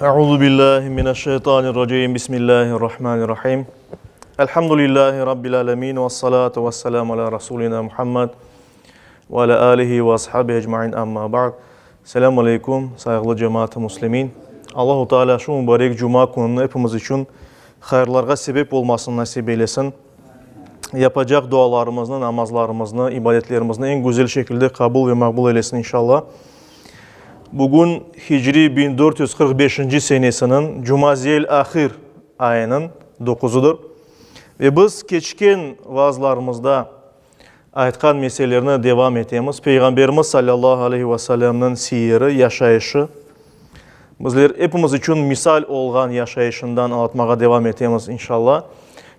Euzu billahi mineşşeytanirracim. Bismillahirrahmanirrahim. Elhamdülillahi rabbil alamin ve salatu vesselamu ala rasulina Muhammed ve ala alihi ve ashabihi ecmain. Amma ba'd. Selamu aleykum, sayğılı cemaat-ı muslimin. Allahu Teala şu mübarek cuma kününi epimiz içün hayırlarğa sebep olmasını nasip eylesin. Yapacaq dualarımıznı, namazlarımıznı, ibadetlerimizni eñ güzel şekilde qabul ve maqbul eylesin inşallah. Bugün Hicri 1445-nci senesiniñ Cumaziyel-ahir ayınıñ doquzıdır. Ve biz keçken vaazlarımızda aytqan meselelerni devam etemiz. Peyğamberimiz salâllahu aleyhi ve sellemniñ siyeri, yaşayışı, bizler epimiz içün misal olğan yaşayışından añlatmağa devam etemiz, inşallah.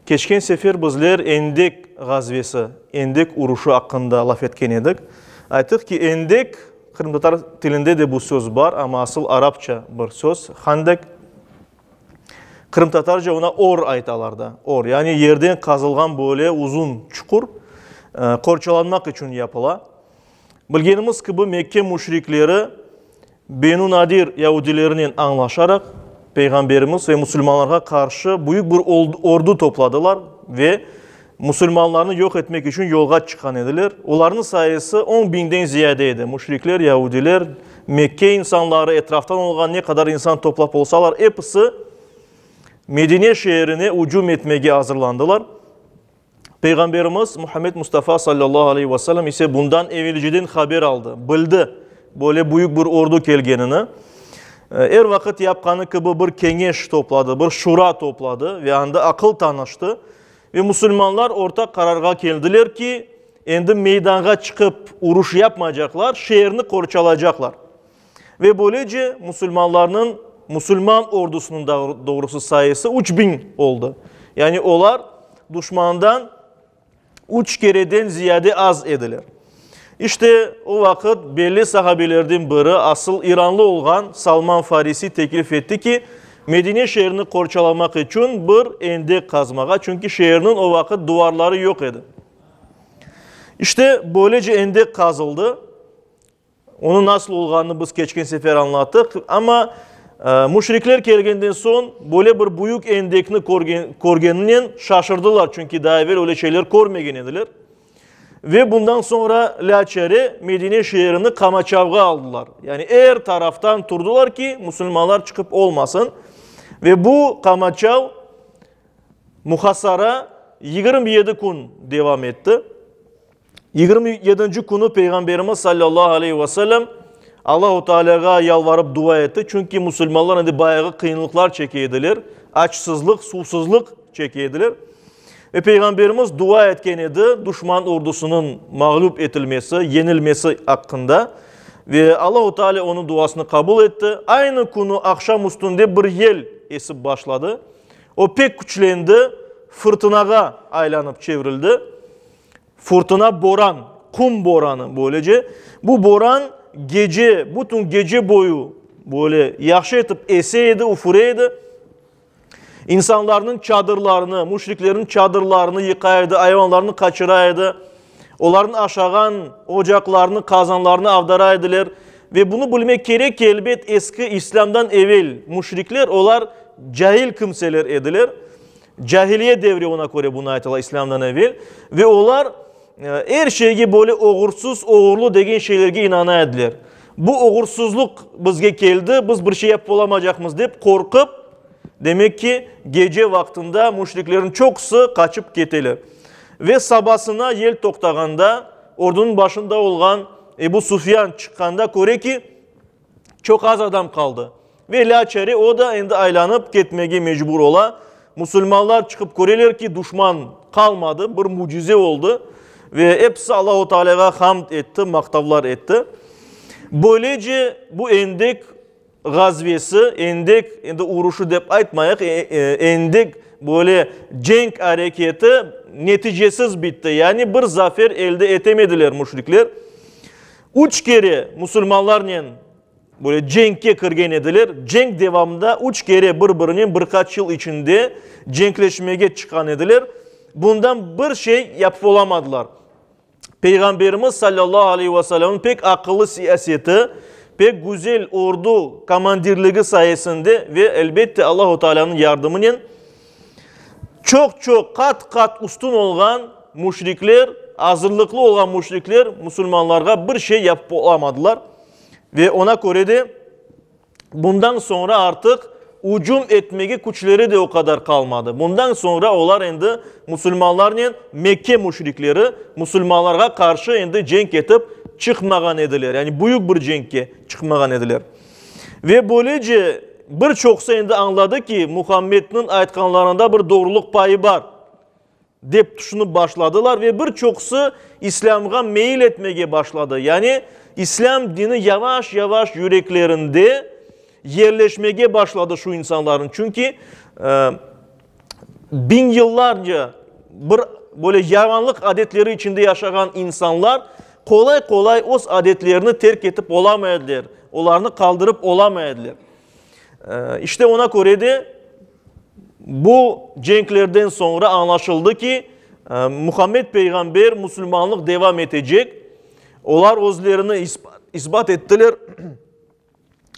Keçken sefer bizler Endek ğazvesi, Endek uruşı aqqında laf etken edik. Ayttıq ki, Endek, qırımtatar tilinde de bu söz bar, amma asıl arapça bir söz, handek. Qırımtatarca ona or aytalar da, or, yani yerden qazılğan böyle uzun çuqur, qorçalanmaq içün yapıla. Bilgenimiz kibi, Mekke müşrikleri Benu Nadir yaudilerinen añlaşaraq, Peyğamberimiz ve musulmanlarğa qarşı büyük bir ordu topladılar ve musulmanlarnı yoq etmek içün yolğa çıqqan ediler. Olarnıñ sayısı on biñden ziyade edi. Müşrikler, yaudiler, Mekke insanları, etraftan olğan ne qadar insan toplap olsalar, episi Medine şeerine ücüm etmege azırlandılar. Peyğamberimiz Muhammed Mustafa sallallahu aleyhi ve sellem ise bundan evelceden haber aldı, bildi böyle büyük bir ordu kelgenini. Er vaqıt yapqanı kibi bir keñeş topladı, bir şura topladı ve anda aqıl tanıştı. Ve musulmanlar ortaq qararğa keldiler ki, endi meydanğa çıqıp uruş yapmaycaqlar, şeerni qorçalaycaqlar. Ve böylece musulmanlarnıñ, musulman ordusınıñ doğrusı sayısı 3000 oldı. Yani olar duşmandan üç kereden ziyade az ediler. İşte, o vaqıt belli sahabelerden biri, asıl iranlı olğan Salman Farisi teklif etti ki, Medine şeerini qorçalamaq içün bir endek qazmağa, çünki şeerniñ o vaqıt duvarları yoq edi. İşte, böylece endek qazıldı. Onıñ nasıl olğanını biz keçken sefer añlattıq. Amma müşrikler kelgenden soñ, böyle bir büyük endekni körgeninen şaşırdılar, çünki daa evel öyle şeyler körmegen ediler. Ve bundan soñra lâçare Medine şeerini qamaçavğa aldılar. Yani er taraftan turdılar ki, musulmanlar çıqıp olmasın. Ve bu qamaçav, muhasara 27 kün devam etti. 27-nci künü Peyğamberimiz sallallahu aleyhi ve sellem Allahu Tealâğa yalvarıp dua etti, çünki musulmanlar endi bayağı qıyınlıqlar çeke ediler, açsızlıq, suvsuzlıq çeke ediler. Ve Peyğamberimiz dua etken edi duşman ordusınıñ mağlup etilmesi, yenilmesi aqqında. Ve Allahu Teala onıñ duasını qabul etti. Aynı künü aqşam üstünde bir yel esip başladı. O pek küçlendi, fırtınağa aylanıp çevrildi. Furtuna boran, qum boranı böylece. Bu boran gece, bütün gece boyu böyle yahşı etip ese edi, üfüre edi. İnsanlarnıñ çadırlarını, müşriklerniñ çadırlarını yıqa edi, ayvanlarını qaçıra edi. Olarnıñ aşağan ocaqlarını, qazanlarını avdara ediler. Ve bunı bilmek kerek ki, elbet, eski İslâmdan evel müşrikler, olar cail kimseler ediler. Cahiliye devri ona köre bunı aytıla, İslâmdan evel. Ve olar er şeyge böyle oğursız, oğurlı degen şeylerge inana ediler. Bu oğursızlıq bizge keldi, biz bir şey yapıp olamacaqmız dep qorqıp, demek ki, gece vaqtında müşriklerniñ çoqusı qaçıp keteler. Ve sabasına yel toqtağanda, ordunıñ başında olğan Ebu Sufyan çıqqanda köre ki, Çoq az adam qaldı. Ve lâçare o da endi aylanıp ketmege mecbur ola. Musulmanlar çıqıp köreler ki, duşman qalmadı, bir mücize oldı. Ve episi Allahu Tealâğa hamd etti, maqtavlar etti. Böylece bu Endek ğazvesi, Endek endi uruşı dep aytmayıq, Endek böyle cenk areketi neticesiz bitti. Yani bir zafer elde etemediler müşrikler. Üç kere musulmanlarnen böyle cenkke kirgen ediler. Cenk devamında üç kere bir-birinen bir qaç yıl içinde cenkleşmege çıqqan ediler. Bundan bir şey yapıp olamadılar. Peyğamberimiz sallallahu aleyhi ve sellemniñ pek aqıllı siyaseti, Pek güzel ordu komandirligi sayesinde ve, elbette, Allahu Taalânıñ yardımınen çoq-çoq, qat-qat üstün olğan müşrikler, azırlıqlı olğan müşrikler musulmanlarğa bir şey yapıp olamadılar. Ve ona köre de bundan soñra artıq ücüm etmege küçleri de o qadar qalmadı. Bundan soñra olar endi musulmanlarnen, Mekke müşrikleri musulmanlarğa qarşı endi cenk etip çıqmağan ediler. Yani büyük bir cenkke çıqmağan ediler. Ve böylece bir çoqsı endi añladı ki, Muhammedniñ aytqanlarında bir doğrulıq payı bar, dep tüşünip başladılar ve bir çoqusı İslâmğa meyil etmege başladı. Yani İslâm dini yavaş-yavaş yüreklerinde yerleşmege başladı şu insanların. Çünki biñ yıllarca bir böyle yavanlıq adetleri içinde yaşağan insanlar qolay-qolay öz adetlerini terk etip olamay ediler, olarnı qaldırıp olamay ediler. İşte ona köre de bu cenklerden soñra añlaşıldı ki, Muhammed peyğamber musulmanlıq devam etecek, olar özlerini isbat ettiler,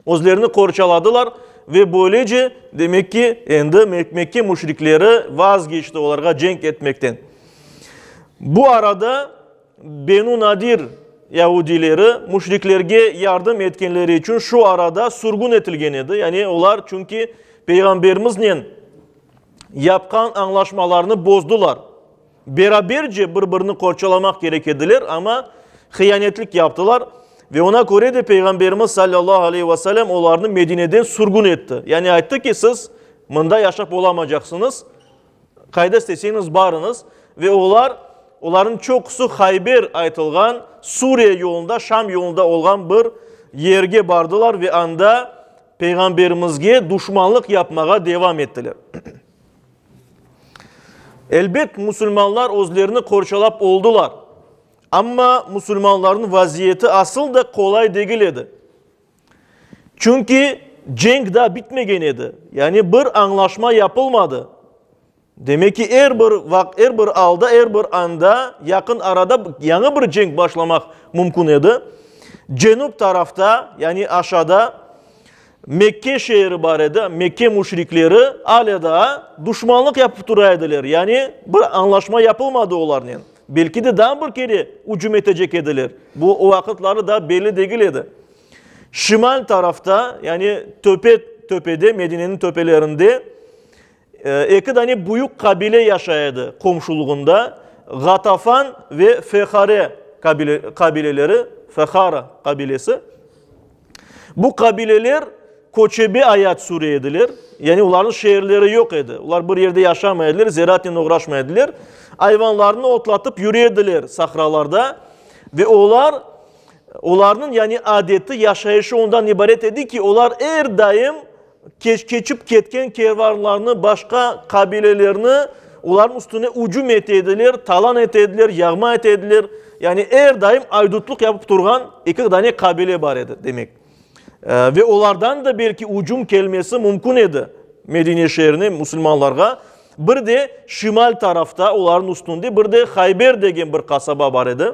özlerini qorçaladılar ve böylece, demek ki, endi Mekke müşrikleri vazgeçti olarğa cenk etmekten. Bu arada Benu Nadir yahudileri müşriklerge yardım etkenleri içün şu arada sürgün etilgen edi. Yani olar çünki Peyğamberimiznen yapqan añlaşmalarını bozdular. Beraberce bir-birini qorçalamaq kerek ediler, amma hıyanetlik yaptılar. Ve ona köre de Peyğamberimiz sallallahu aleyhi ve sellem olarnı Medineden sürgün etti. Yani ayttı ki, siz mında yaşap olamacaqsıñız, qayda isteseñiz barıñız. Ve olar, olarnıñ çoqusı Hayber aytılğan Suriye yolunda, Şam yolunda olğan bir yerge bardılar ve anda Peyğamberimizge duşmanlıq yapmağa devam ettiler. Elbet, musulmanlar özlerini qorçalap oldular. Amma musulmanlarnıñ vaziyeti asıl da qolay degil edi. Çünki cenk daa bitmegen edi. Yani bir añlaşma yapılmadı. Demek ki, er bir vaq, er bir alda, er bir anda, yaqın arada yañı bir cenk başlamaq mümkün edi. Cenüp tarafta, yani aşağıda Mekke şeeri bar edi. Mekke müşrikleri alâ daa duşmanlıq yapıp tura ediler. Yani bir añlaşma yapılmadı olarnen. Belki de daa bir kere ücüm etecek ediler. Bu o vaqıtları daa belli degil edi. Şimal tarafta, yani töpe, töpede, Medineniñ töpelerinde eki dane büyük qabile yaşay edi qomşulığında, Ğatafan ve Fehare qabileleri, Fehara qabilesi. Bu qabileler köçebe ayat süre ediler, yani olarnıñ şeerleri yoq edi, olar bir yerde yaşamay ediler, ziraatnen oğraşmay ediler, ayvanlarını otlatıp yüre ediler sahralarda ve olar, olarnıñ yani adeti, yaşayışı ondan ibaret edi ki, olar er daim keçip ketken kervanlarnı, başqa qabilelerni, olarnıñ üstüne ücüm ete ediler, talan ete ediler, yağma ete ediler. Yani er daim aydutlıq yapıp turğan eki dane qabile bar edi, demek. Ve olardan da belki ücüm kelmesi mümkün edi Medine şeerine, musulmanlarğa. Bir de şimal tarafta, olarnıñ üstünde bir de Hayber degen bir qasaba bar edi.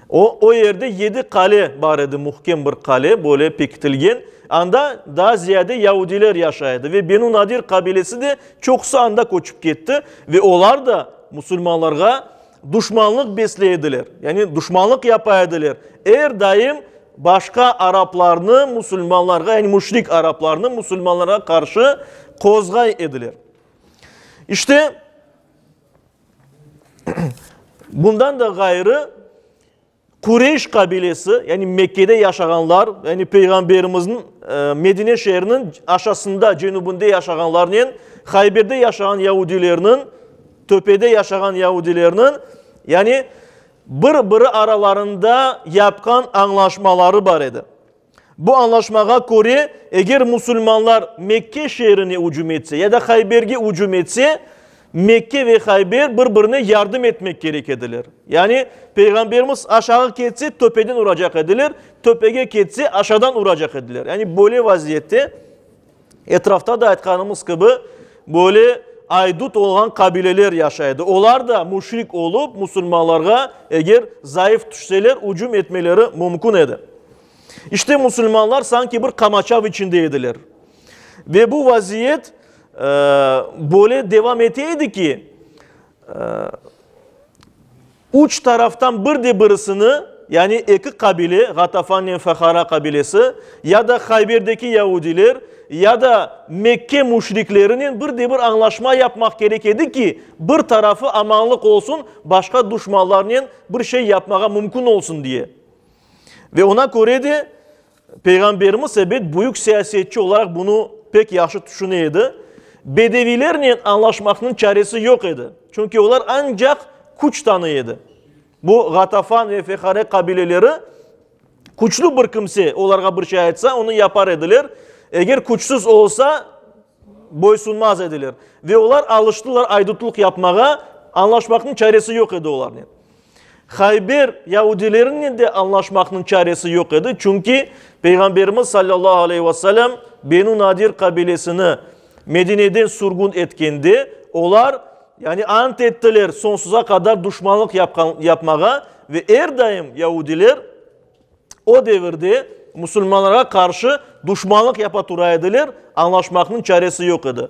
O, o yerde yedi qale bar edi, muhkem bir qale, böyle pekitilgen. Anda daa ziyade yaudiler yaşay edi ve Benu Nadir qabilesi de çoqusı anda köçip ketti ve olar da musulmanlarğa duşmanlıq besley ediler, yani duşmanlıq yapa ediler. Er daim başqa araplarnı musulmanlarğa, yani müşrik araplarnı musulmanlarğa qarşı qozğay ediler. İşte, Bundan da ğayrı, Qureyş qabilesi, yani Mekkede yaşağanlar, yani Peyğamberimizniñ Medine şeeriniñ aşasında, cenübinde yaşağanlarnen Hayberde yaşağan yaudilerniñ, töpede yaşağan yaudilerniñ, yani bir-biri aralarında yapqan añlaşmaları bar edi. Bu añlaşmağa köre, eger musulmanlar Mekke şeerine ücüm etse ya da Hayberge ücüm etse, Mekke ve Hayber bir-birine yardım etmek kerek ediler. Yani, Peyğamberimiz aşağı ketse, töpeden uracaq ediler, töpege ketse, aşağıdan uracaq ediler. Yani, böyle vaziyette, etrafta da aytqanımız kibi, böyle aydut olğan qabileler yaşay edi. Olar da müşrik olıp, musulmanlarğa eger zayıf tüşseler, ücüm etmeleri mümkün edi. İşte musulmanlar sanki bir qamaçav içinde ediler. Ve bu vaziyet böyle devam ete edi ki, üç taraftan bir de birisini, yani eki qabile, Ğatafannen Fehara qabilesi, ya da Hayberdeki yaudiler, ya da Mekke müşriklerinen bir de bir añlaşma yapmaq kerek edi ki, bir tarafı amanlıq olsun, başqa duşmanlarnen bir şey yapmağa mümkün olsun diye. Ve oña köre de Peyğamberimiz, ebet, büyük siyasetçi olaraq bunı pek yahşı tüşüne edi. Bedeviylernen añlaşmaqnıñ çaresi yoq edi, çünki olar ancaq küç tanıy edi. Bu Ğatafan ve Fehare qabileleri küçlü bir kimse olarğa bir şey aytsa, onı yapar ediler, eger küçsüz olsa, boysunmaz ediler. Ve olar alıştılar aydutlıq yapmağa, añlaşmaqnıñ çaresi yoq edi olarnen. Hayber yaudilerinen de añlaşmaqnıñ çaresi yoq edi, çünki Peyğamberimiz sallallahu aleyhi ve sellem Benu Nadir qabilesini Medineden sürgün etkende, olar, yani ant ettiler soñsuza qadar duşmanlıq yapqan, yapmağa ve er daim yaudiler o devirde musulmanlarğa qarşı duşmanlıq yapa tura ediler, añlaşmaqnıñ çaresi yoq edi.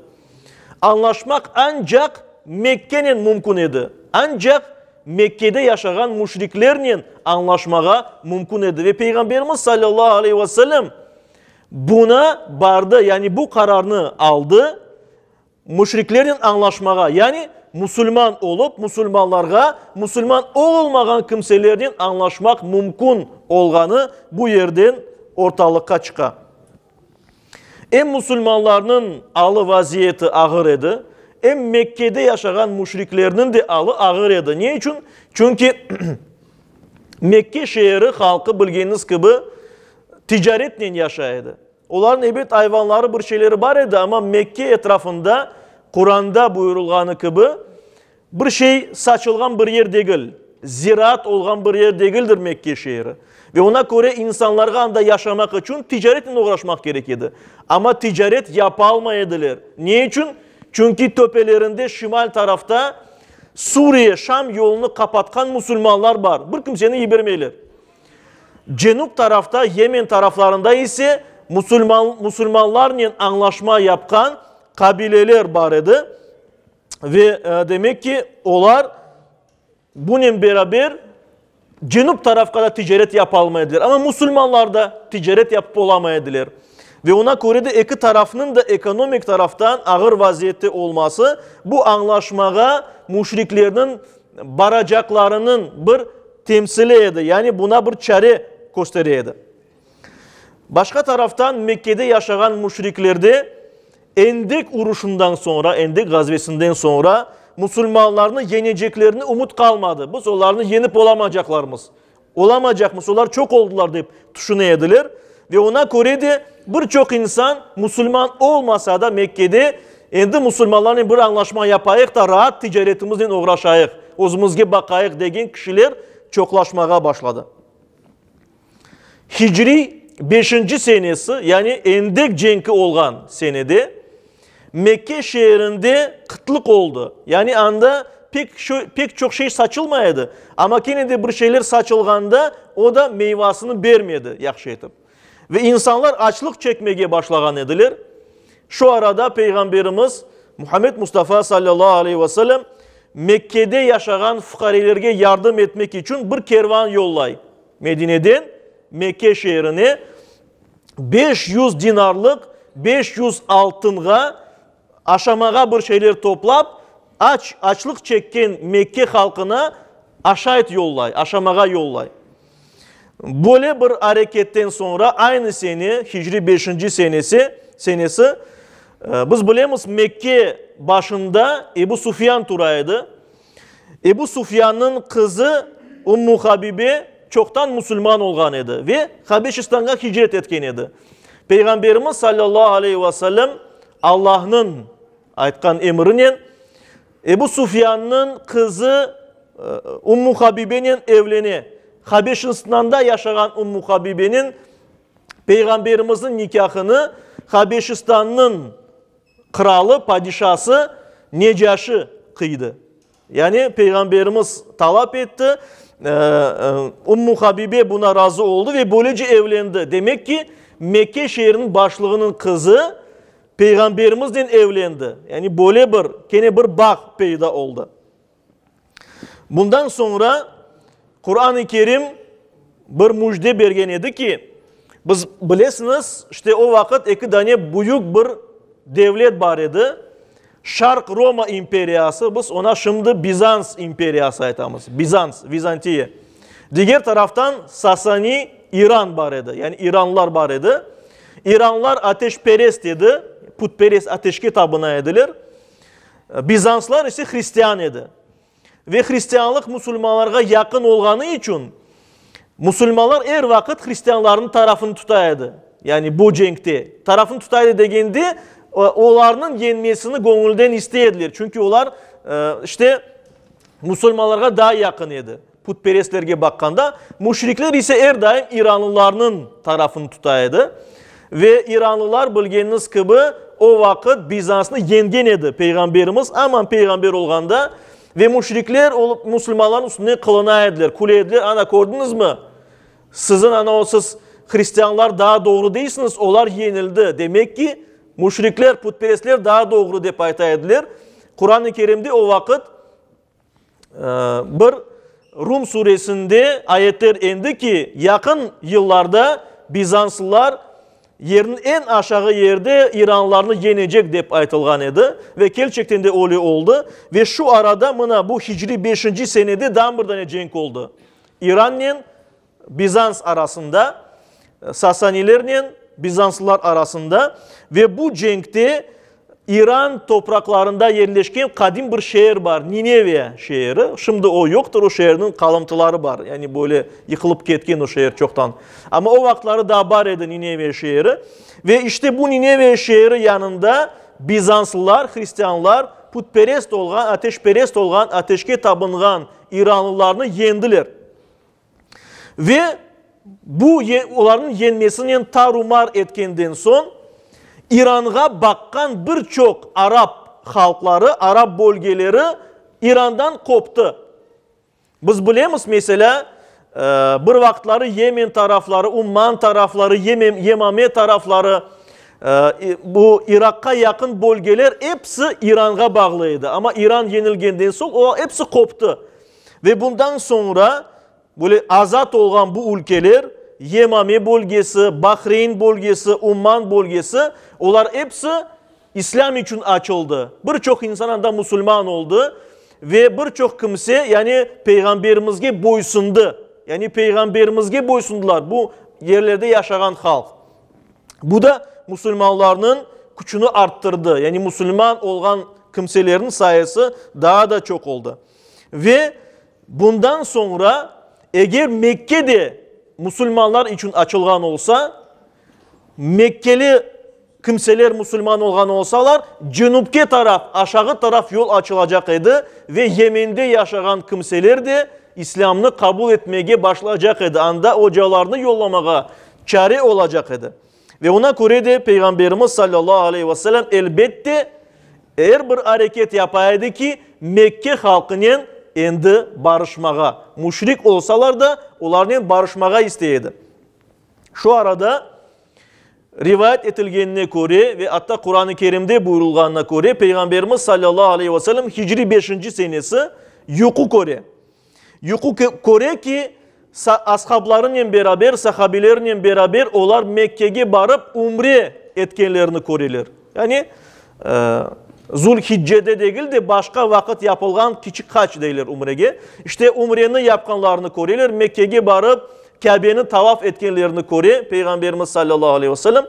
Añlaşmaq ancaq Mekkenen mümkün edi. Ancaq Mekkede yaşağan müşriklernen añlaşmağa mümkün edi. Ve Peyğamberimiz sallallahu aleyhi ve sellem buna bardı, yani bu qararnı aldı. Müşriklernen añlaşmağa, yani musulman olıp, musulmanlarğa musulman olmağan kimselernen añlaşmaq mümkün olğanı bu yerden ortalıqqa çıqa. Em musulmanlarnıñ alı-vaziyeti ağır edi, em Mekkede yaşağan müşriklerniñ de alı ağır edi. Ne içün? Çünki Mekke şeeri halqı, bilgeniñiz kibi, ticaretnen yaşay edi. Olarnıñ, ebet, ayvanları, bir şeyleri bar edi, amma Mekke etrafında, Quranda buyurılğanı kibi, bir şey saçılğan bir yer degil, ziraat olğan bir yer degildir Mekke şeeri. Ve oña köre insanlarğa anda yaşamaq içün ticaretnen oğraşmaq kerek edi. Amma ticaret yapalmay ediler. Ne içün? Çünki töpelerinde, şimal tarafta, Suriye, Şam yolunı qapatqan musulmanlar bar, bir kimseni yibermeyler. Cenüp tarafta, Yemen taraflarında ise musulman, musulmanlarnen añlaşma yapqan qabileler bar edi ve demek ki, olar bunen beraber cenüp tarafqa da ticaret yapalmay ediler. Amma musulmanlar da ticaret yapıp olamay ediler. Ve oña köre de eki tarafnıñ da ekonomik taraftan ağır vaziyette olması bu añlaşmağa müşriklerniñ baracaqlarınıñ bir temsili edi, yani buna bir çare köstere edi. Başqa taraftan Mekkede yaşağan müşriklerde Endek uruşından soñra, Endek ğazvesinden soñra musulmanlarnı yeñeceklerine ümüt qalmadı. Biz olarnı yeñip olamacaqlarmız, olamacaqmız, olar çoq oldılar dep tüşüne ediler. Ve oña köre de bir çoq insan musulman olmasa da Mekkede endi musulmanlarnen bir añlaşma yapayıq da raat ticaretimiznen oğraşayıq, özümizge baqayıq degen kişiler çoqlaşmağa başladı. Hicriy beşinci senesi, yani Endek cenki olğan senede Mekke şeerinde qıtlıq oldı. Yani anda pek, pek çoq şey saçılmay edi, amma kene de bir şeyler saçılğanda o da meyvasını bermedi yahşı etip. Ve insanlar açlıq çekmege başlağan ediler. Şu arada Peyğamberimiz Muhammed Mustafa sallallahu aleyhi ve sellem Mekkede yaşağan fuqarelerge yardım etmek içün bir kervan yollay. Medineden Mekke şeerine 500 dinarlıq, 500 altınğa aşamağa bir şeyler toplap, aç, açlıq çekken Mekke halqına aşayt yollay, aşamağa yollay. Böyle bir areketten soñra aynı sene, hicri beşinci senesi, senesi, biz bilemiz, Mekke başında Ebu Sufyan tura edi. Ebu Sufyannıñ qızı Ummu Habibe çoqtan musulman olğan edi ve Habeşistanğa hicret etken edi. Peyğamberimiz sallallahu aleyhi ve sellem Allahnıñ aytqan emrinen Ebu Sufyannıñ qızı Ummu Habibenen evlene. Habeşistanda yaşağan Ummu Habibeniñ Peyğamberimizniñ nikâhını Habeşistannıñ qıralı, padişası Necaşi qıydı. Yani Peyğamberimiz talap etti. Ummu Habibe buna razı oldı ve böylece evlendi. Demek ki, Mekke şeeriniñ başlığınıñ qızı Peyğamberimiznen evlendi. Yani böyle bir, kene bir bağ peyda oldı. Bundan soñra Quran-ı Kerim bir müjde bergen edi ki, biz bilesiñiz, işte o vaqıt eki dane büyük bir devlet bar edi, Şarq Roma imperiyası, biz ona şimdi Bizans imperiyası aytamız, Bizans, Vizantiya. Diger taraftan Sasani İran bar edi, yani iranlılar bar edi. İranlılar ateşperest edi, putperest, ateşke tabına ediler. Bizanslar ise hristian edi. Ve hristianlıq musulmanlarğa yaqın olğanı içün, musulmanlar er vaqıt hristianlarnıñ tarafını tuta edi. Yani bu cenkte. Tarafını tuta edi degende, olarnıñ yeñmesini göñülden istey ediler. Çünki olar, işte, musulmanlarğa daa yaqın edi, putperestlerge baqqanda. Müşrikler ise er daim iranlılarnıñ tarafını tuta edi. Ve iranlılar, bilgeniñiz kibi, o vaqıt Bizansnı yeñgen edi, Peyğamberimiz aman peyğamber olğanda, ve müşrikler olıp musulmanlarnıñ üstünden qılına ediler, küle ediler, ana, kördiñizmi, siziñ ana o siz, hristianlar, daa doğru deysiñiz, olar yeñildi, demek ki, müşrikler, putperestler daa doğru, dep ayta ediler. Quran-ı Kerimde o vaqıt Bir Rum suresinde ayetler endi ki, yaqın yıllarda bizanslılar yerniñ eñ aşağı yerde iranlılarnı yeñecek dep aytılğan edi ve kerçekten de öyle oldı. Ve şu arada mına bu hicriy beşinci senede daa bir dane cenk oldı. İrannen Bizans arasında, Sasanilernen Bizanslılar arasında ve bu cenkte İran topraqlarında yerleşken qadim bir şeer bar, Nineviya şeeri. Şimdi o yoqtır, o şeerniñ qalımtıları bar, yani böyle yıqılıp ketken o şeer çoqtan. Amma o vaqıtları daa bar edi Nineviya şeeri. Ve işte bu Nineviya şeeri yanında Bizanslılar, hristianlar, putperest olğan, ateşperest olğan, ateşke tabınğan iranlılarnı yeñdiler. Ve bu olarnıñ yeñmesinen tar-u-mar etkenden soñ, İranğa baqqan bir çoq arap halqları, arap bölgeleri İrandan qoptı. Biz bilemiz, meselâ, bir vaqıtları Yemen tarafları, Umman tarafları, Yemame tarafları, bu İraqqa yaqın bölgeler episi İranğa bağlı edi. Amma İran yeñilgenden soñ o episi qoptı. Ve bundan soñra böyle azat olğan bu ülkeler, Yemame bölgesi, Bahreyn bölgesi, Umman bölgesi, olar episi İslâm içün açıldı. Bir çoq insan anda musulman oldı ve bir çoq kimse, yani Peyğamberimizge boysundı. Yani Peyğamberimizge boysundılar bu yerlerde yaşağan halq. Bu da musulmanlarnıñ küçüni arttırdı. Yani musulman olğan kimselerniñ sayısı daa da çoq oldı. Ve bundan soñra, eger Mekke de musulmanlar içün açılğan olsa, mekkeli kimseler musulman olğan olsalar, cenüpke taraf, aşağı taraf yol açılacaq edi ve Yemende yaşağan kimseler de İslâmnı qabul etmege başlaycaq edi, anda ocalarnı yollamağa çare olacaq edi. Ve ona köre de Peyğamberimiz sallallahu aleyhi ve sellem elbette er bir areket yapa edi ki, Mekke halqınen endi barışmağa, müşrik olsalar da, olarnen barışmağa istey edi. Şu arada rivayet etilgenine köre ve atta Quran-ı Kerimde buyurılğanına köre, Peyğamberimiz sallallahu aleyhi ve sellem hicriy beşinci senesi yuqu köre. Yuqu köre ki, ashablarınen beraber, sahabilerinen beraber olar Mekkege barıp ümre etkenlerini köreler. Yani, Zul-Hiccede degil de, başqa vaqıt yapılğan kiçik hac deyler ümrege. İşte, ümreni yapqanlarını köreler, Mekkege barıp Kâbeni tavaf etkenlerini köre Peyğamberimiz sallallahu aleyhi ve sellem.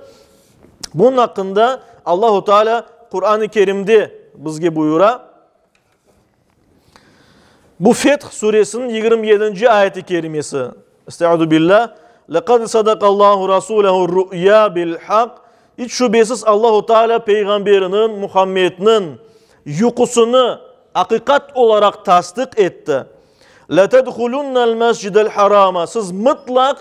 Bunıñ aqqında Allahu Teala Quran-ı Kerimde bizge buyura. Bu Feth suresiniñ 27-nci ayet-i kerimesi. Estaizu billah. Lekad sadakallahu rasulehu ru'ya bil haq. İç şübesiz Allahu Teala peyğamberiniñ Muhammedniñ yuqusını aqiqat olaraq tasdiq etti. Letedhulunnal mescidel harama. Siz mıtlaq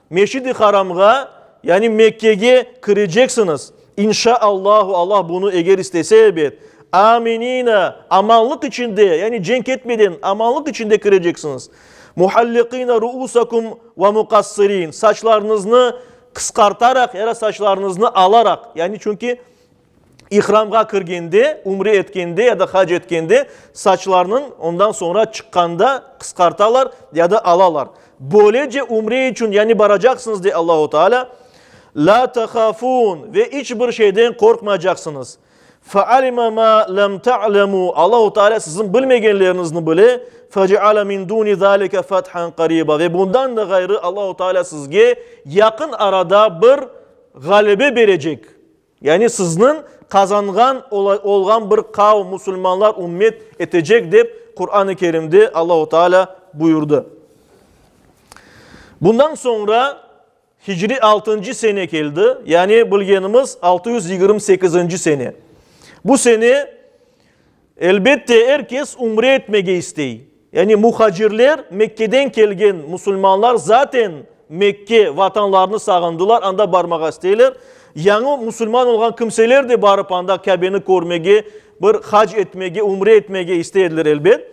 Mescid-i Haramğa, yani Mekkege kireceksiñiz, inşa Allahu, Allah bunı eger istese ebet, aminina, amanlıq içinde, yani cenk etmeden, amanlıq içinde kireceksiñiz. Muhalliqina ruusakum ve muqassirin, saçlarıñıznı qısqartaraq ya da saçlarıñıznı alaraq, yani çünki İhramğa kirgende, ümre etkende ya da hac etkende saçlarnıñ ondan soñra çıqqanda qısqartalar ya da alalar. Böylece ümre içün, yani baracaqsıñız, dey Allahu Teala, La tehafun, ve iç bir şeyden qorqmaycaqsıñız. Fealime ma lem te'lemû, Allahu Teala siziñ bilmegenleriñizni bile, feceale min duni zalike fethen qariba, ve bundan da ğayrı Allahu Teala sizge yaqın arada bir ğalebe berecek. Yani sizniñ qazanğan olğan bir qavm, musulmanlar, ümmet etecek, dep Quran-ı Kerimde Allahu Teala buyurdı. Bundan soñra Hicri altıncı sene keldi, yani bilgenimiz 628-nci sene. Bu sene, elbette, er kes ümre etmege istey. Yani muhacirler, Mekkeden kelgen musulmanlar zaten Mekke, vatanlarını sağındılar, anda barmağa isteyler. Yañı musulman olğan kimseler de barıp anda Kâbeni körmege, bir hac etmege, ümre etmege istey ediler, elbet.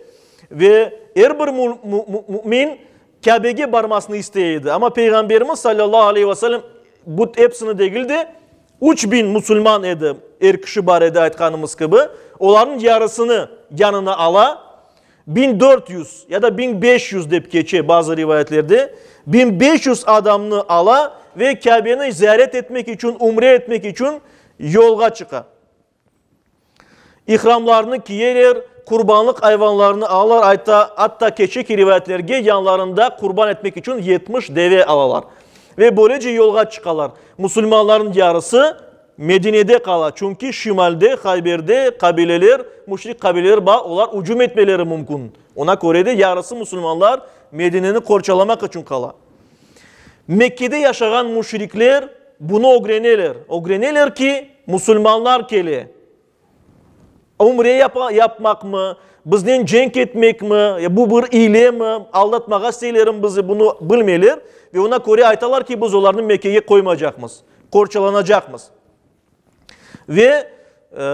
Ve er bir mümin Kâbege barmasını istey edi. Amma Peyğamberimiz, salâllahu aleyhi ve sellem, bu epsini degil de, 3000 musulman edi, er kişi bar edi, aytqanımız kibi, olarnıñ yarısını yanına ala, 1400 ya da 1500 dep keçe bazı rivayetlerde, 1500 adamnı ala ve Kâbeni ziyaret etmek içün, ümre etmek içün yolğa çıqa. İhramlarını kiyeler, qurbanlıq ayvanlarını alalar, ayta, atta keçeki rivayetlerge yanlarında qurban etmek içün 70 deve alalar. Ve böylece yolğa çıqalar. Musulmanlarnıñ yarısı Medinede qala, çünki şimalde, Hayberde qabileler, müşrik qabileler bar, olar ücüm etmeleri mümkün. Ona köre de yarısı musulmanlar Medineni qorçalamaq içün qala. Mekkede yaşağan müşrikler bunı ögreneler. Ögreneler ki, musulmanlar kele. Ümre yapmaqmı, biznen cenk etmekmi, bu bir ilemi, aldatmağa isteylermi bizi, bunı bilmeyler. Ve ona köre aytalar ki, biz olarnı Mekkege qoymacaqmız, qorçalanacaqmız. Ve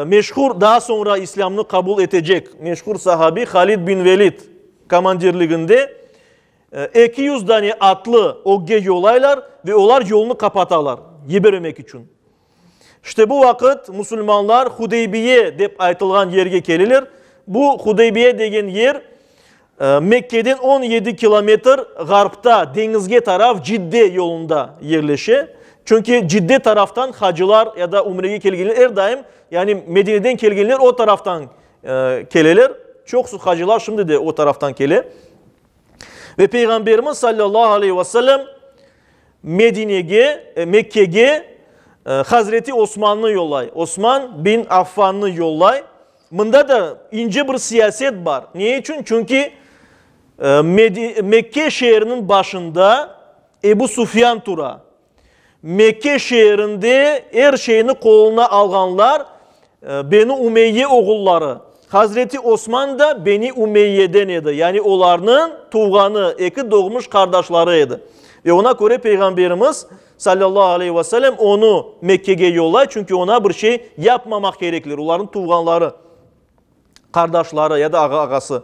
meşhur, daa soñra İslâmnı qabul etecek meşhur sahabi Halid bin Velid komandirliginde 200 dane atlı ögge yollaylar ve olar yolnı qapatalar, yibermemek içün. İşte bu vaqıt musulmanlar Hudeybiye dep aytılğan yerge keleler. Bu Hudeybiye degen yer Mekkeden 17 kilometr ğarpta, deñizge taraf Cidde yolunda yerleşe. Çünki Cidde taraftan hacılar ya da ümrege kelgenler er daim, yani Medineden kelgenler o taraftan keleler. Çoqusı hacılar şimdi de o taraftan kele. Ve Peyğamberimiz sallallahu aleyhi ve sellem Medinege, Mekkege Hazreti Osmannı yollay, Osman bin Affannı yollay. Mında da ince bir siyaset bar. Ne içün? Çünki Mekke şeeriniñ başında Ebu Sufyan tura. Mekke şeerinde er şeyni qoluna alğanlar Beni Umeyye oğulları. Hazreti Osman da Beni Umeyyeden edi, yani olarnıñ tuvğanı, eki doğmuş qardaşları edi. Ve ona köre Peyğamberimiz, salâllahu aleyhi ve sellem, onı Mekkege yollay, çünki ona bir şey yapmamaq kerekler, olarnıñ tuvğanları, qardaşları ya da ağa-ağası.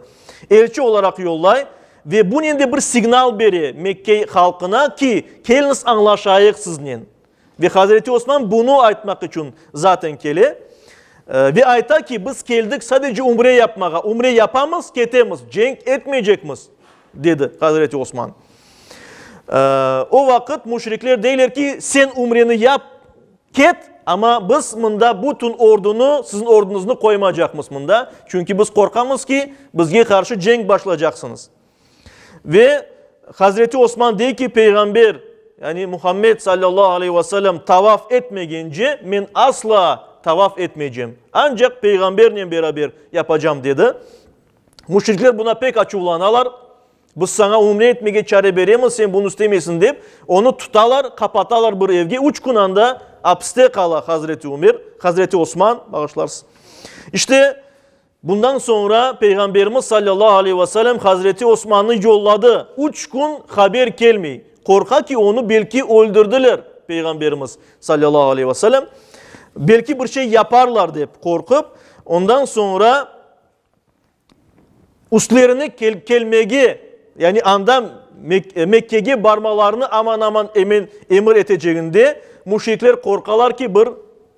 Elçi olaraq yollay ve bunen de bir signal bere Mekke halqına ki, keliñiz añlaşayıq siznen. Ve Hazreti Osman bunı aytmaq içün zaten kele. Ve ayta ki, biz keldik sadece ümre yapmağa. Ümre yapamız, ketemiz, cenk etmeycekmiz, dedi Hazreti Osman. O vaqıt müşrikler deyler ki, sen ümreni yap, ket, amma biz mında bütün ordunı, siziñ orduñıznı qoymacaqmız mında, çünki biz qorqamız ki, bizge qarşı cenk başlaycaqsıñız. Ve Hazreti Osman dey ki, Peyğamber, yani Muhammed sallallahu aleyhi ve sellem tavaf etmegence, men asla tavaf etmeycem. Ancaq Peyğambernen beraber yapacam, dedi. Müşrikler buna pek açuvlanalar. Biz saña ümre etmege çare beremiz, sen bunı istemeysiñ, dep, onı tutalar, qapatalar bir evge. Üç kün anda apiste qala Hazreti Ümer, Hazreti Osman, bağışlarsız. İşte, Bundan soñra Peyğamberimiz sallallahu aleyhi ve sellem Hazreti Osmannı yolladı. Üç kün haber kelmey. Qorqa ki, onı belki öldürdiler, Peyğamberimiz sallallahu aleyhi ve sellem. Belki bir şey yaparlar dep qorqıp, ondan soñra üstlerine kelmege. yani anda Mekkege barmalarını aman-aman emir eteceginde müşrikler qorqalar ki, bir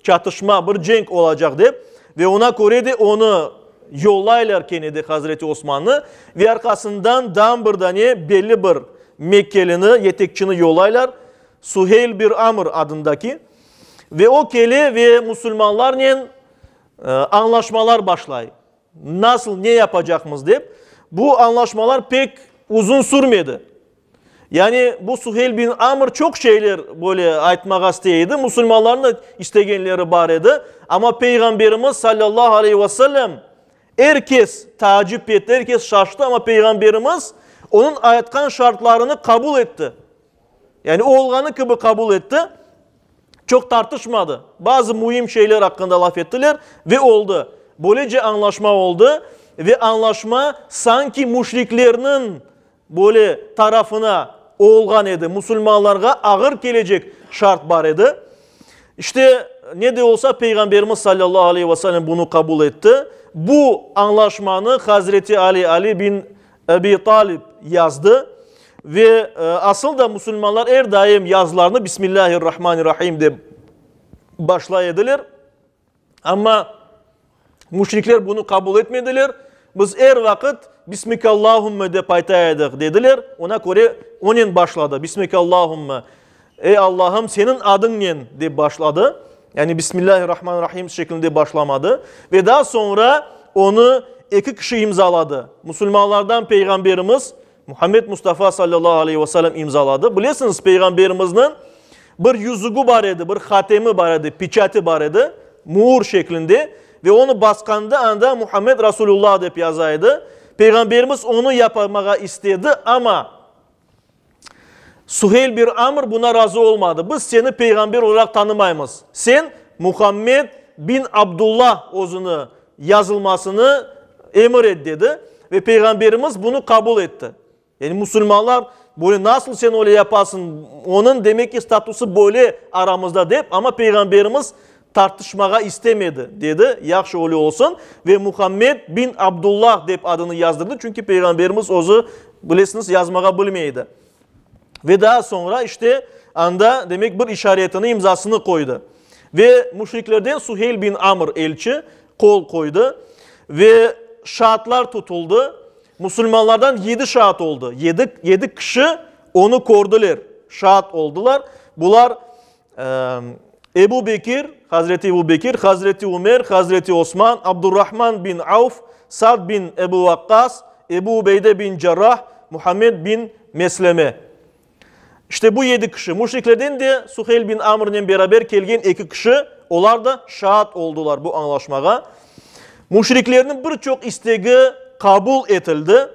çatışma, bir cenk olacaq dep, ve oña köre de onı yollaylar kene de Hazreti Osmannı, ve arqasından dam bir dane belli bir mekkelini, yetekçini yollaylar, Suheyl bir Amr adındaki, ve o kele ve musulmanlarnen añlaşmalar başlay. Nasıl, ne yapacaqmız dep. Bu añlaşmalar pek uzun sürmedi. Yani bu Suheyl bin Amr çoq şeyler böyle aytmağa istey edi, musulmanlarnıñ da istegenleri bar edi, amma Peyğamberimiz salâllahu aleyhi ve sellem er kes taacip etti, er kes şaştı, amma Peyğamberimiz onıñ aytqan şartlarını qabul etti. Yani olğanı kibi qabul etti, çoq tartışmadı. Bazı müim şeyler aqqında laf ettiler ve oldı. Böylece añlaşma oldı ve añlaşma sanki müşriklerniñ böyle tarafına olğan edi, musulmanlarğa ağır kelecek şart bar edi. İşte, ne de olsa, Peyğamberimiz salâllahu aleyhi ve sellem bunı qabul etti. Bu añlaşmanı Hazreti Ali, Ali bin Ebi Talib yazdı ve asıl da musulmanlar er daim yazılarını Bismillahirrahmanirrahim dep başlay ediler. Amma müşrikler bunı qabul etmediler. Biz er vaqıt Bismikallahümme dep ayta edik, dediler. Ona köre onen başladı, Bismikallahümme, Ey Allahım, seniñ adıñnen dep başladı. Yani Bismillahirrahmanirrahim şeklinde başlamadı. Ve daa soñra onı eki kişi imzaladı. Musulmanlardan Peyğamberimiz Muhammed Mustafa sallallahu aleyhi ve sellem imzaladı. Bilesiñiz, Peyğamberimizniñ bir yüzügi bar edi, bir hatemi bar edi, peçati bar edi, muur şeklinde. Ve onı basqanda anda Muhammed Rasulullah dep yaza edi. Peyğamberimiz onı yapmağa istedi, amma Suheyl bir Amr buna razı olmadı. Biz seni peyğamber olaraq tanımaymız. Sen Muhammed bin Abdullah özüni yazılmasını emir et, dedi. Ve peyğamberimiz bunı qabul etti. Yani musulmanlar böyle nasıl sen öyle yapasıñ, onıñ demek ki statusı böyle aramızda dep, amma peyğamberimiz tartışmağa istemedi, dedi, yahşı öyle olsun ve Muhammed bin Abdullah dep adını yazdırdı, çünki Peyğamberimiz özü, bilesiñiz, yazmağa bilmey edi. Ve daa soñra işte anda, demek, bir işaretini, imzasını qoydı. Ve müşriklerden Suheyl bin Amr elçi qol qoydı ve şaatlar tutuldı. Musulmanlardan yedi şaat oldı. Yedi, yedi kişi onı kördiler, şaat oldılar. Bular, Ebu Bekir, Hazreti Ebu Bekir, Hazreti Ümer, Hazreti Osman, Abdurrahman bin Avf, Sad bin Ebu Vaqqas, Ebu Ubeyde bin Cerrah, Muhammed bin Mesleme. İşte bu yedi kişi. Müşriklerden de Suheyl bin Amrnen beraber kelgen eki kişi, olar da şaat oldular bu añlaşmağa. Müşriklerniñ bir çoq istegi qabul etildi.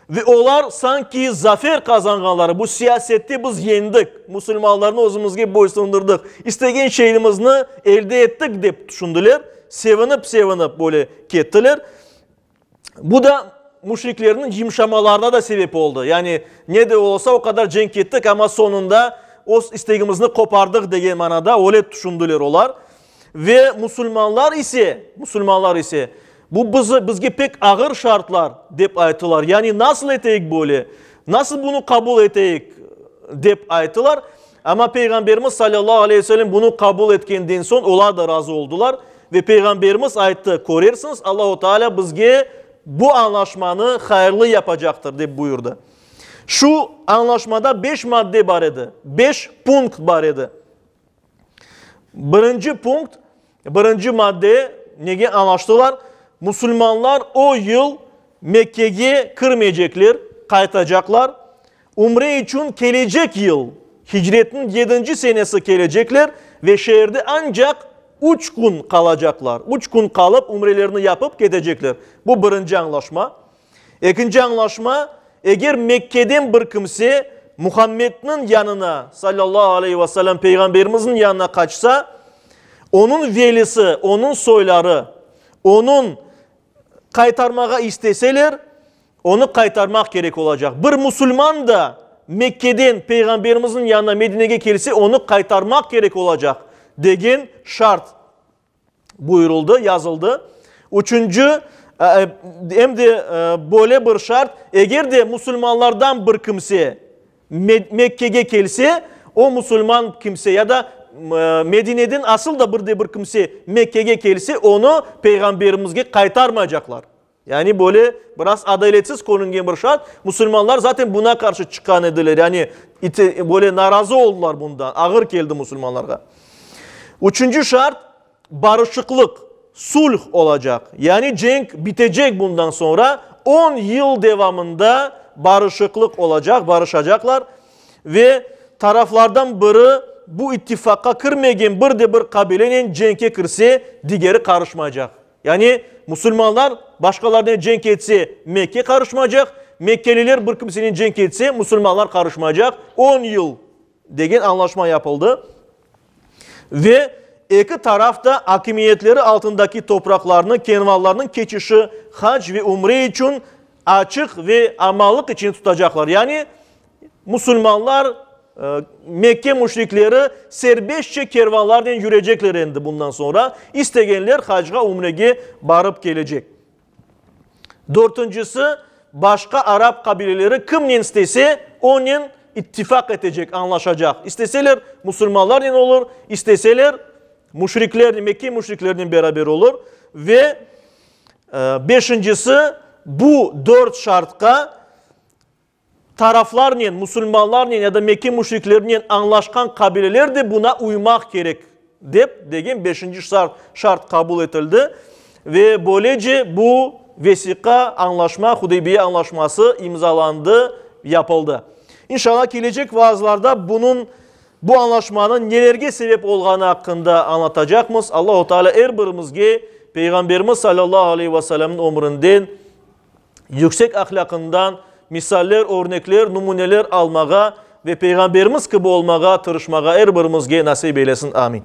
Ve olar sanki zafer qazanğanları, bu siyasette biz yeñdik, musulmanlarnı özümizge boysundırdıq, istegen şeyimizni elde ettik dep tüşündiler, sevinip-sevinip böyle kettiler. Bu da müşriklerniñ yımşamalarına da sebep oldı. Yani ne de olsa o qadar cenk ettik, amma soñunda öz istegimizni qopardıq degen manada öyle tüşündiler olar. Ve musulmanlar ise, musulmanlar ise, bu bizi, bizge pek ağır şartlar, dep ayttılar. Yani nasıl eteyik böyle, nasıl bunı qabul eteyik, dep ayttılar. Amma Peyğamberimiz salâllahu aleyhi ve sellem bunı qabul etkenden soñ olar da razı oldular. Ve Peyğamberimiz ayttı, Körersiñiz, Allahu Teala bizge bu añlaşmanı hayırlı yapacaqtır, dep buyurdı. Şu añlaşmada beş madde bar edi, beş punkt bar edi. Birinci punkt, birinci madde nege añlaştılar? Musulmanlar o yıl Mekkege kirmeycekler, qaytacaqlar. Ümre içün kelecek yıl, hicretniñ yedinci senesi kelecekler ve şeerde ancaq üç kün qalacaqlar. Üç kün qalıp, ümrelerini yapıp ketecekler. Bu birinci añlaşma. Ekinci añlaşma, eger Mekkeden bir kimse Muhammedniñ yanına, salâllahu aleyhi ve selâm, Peyğamberimizniñ yanına qaçsa, onıñ velisi, onıñ soyları, onıñ qaytarmağa isteseler, onı qaytarmaq kerek olacaq. Bir musulman da Mekkeden Peyğamberimizniñ yanına Medinege kelse, onı qaytarmaq kerek olacaq, degen şart buyurıldı, yazıldı. Üçünci. Em de böyle bir şart, eger de musulmanlardan bir kimse Mekkege kelse, o musulman kimse ya da Medineden asıl da bir de bir kimse Mekkege kelse, onı Peyğamberimizge qaytarmaycaqlar. Yani böyle biraz adaletsiz körüngen bir şart. Musulmanlar zaten buna qarşı çıqqan ediler, yani böyle narazı oldular bundan, ağır keldi musulmanlarğa. Üçünci şart, barışıqlıq, sulh olacaq, yani cenk bitecek bundan soñra, on yıl devamında barışıqlıq olacaq, barışacaqlar ve taraflardan biri bu ittifaqqa kirmegen bir de bir qabilenen cenkke kirse, digeri qarışmaycaq. Yani musulmanlar başqalarnen cenk etse, Mekke qarışmaycaq, mekkeliler bir kimsenen cenk etse, musulmanlar qarışmaycaq, on yıl degen añlaşma yapıldı ve eki taraf da akimiyetleri altındaki topraqlarnı kervanlarnıñ keçişi hac ve ümre içün açıq ve amanlıq içinde tutacaqlar. Yani musulmanlar, Mekke müşrikleri serbestçe kervanlarnen yürecekler endi bundan soñra, istegenler hacğa, ümrege barıp kelecek. Dörtüncisi, başqa arap qabileleri kimnen istese, onen ittifaq etecek, añlaşacaq. İsteseler, musulmanlarnen olur, isteseler, müşriklernen, Mekke müşriklerinen beraber olur. Ve beşincisi, bu dört şartqa Taraflarnen, musulmanlarnen ya da Mekke müşriklerinen añlaşqan qabileler de buna uymaq kerek, dep, degen beşinci şart qabul etildi ve böylece bu vesiqa, añlaşma, Hudeybiye añlaşması imzalandı, yapıldı. İnşallah, kelecek vaazlarda bunıñ, bu añlaşmanıñ nelerge sebep olğanı aqqında añlatacaqmız. Allahu Teala er birimizge Peyğamberimiz salâllahu aleyhi ve selâmniñ ömründen, yüksek ahlâqından misaller, örnekler, nümüneler almağa ve Peyğamberimiz kibi olmağa tırışmağa er birimizge nasip eylesin. Amin.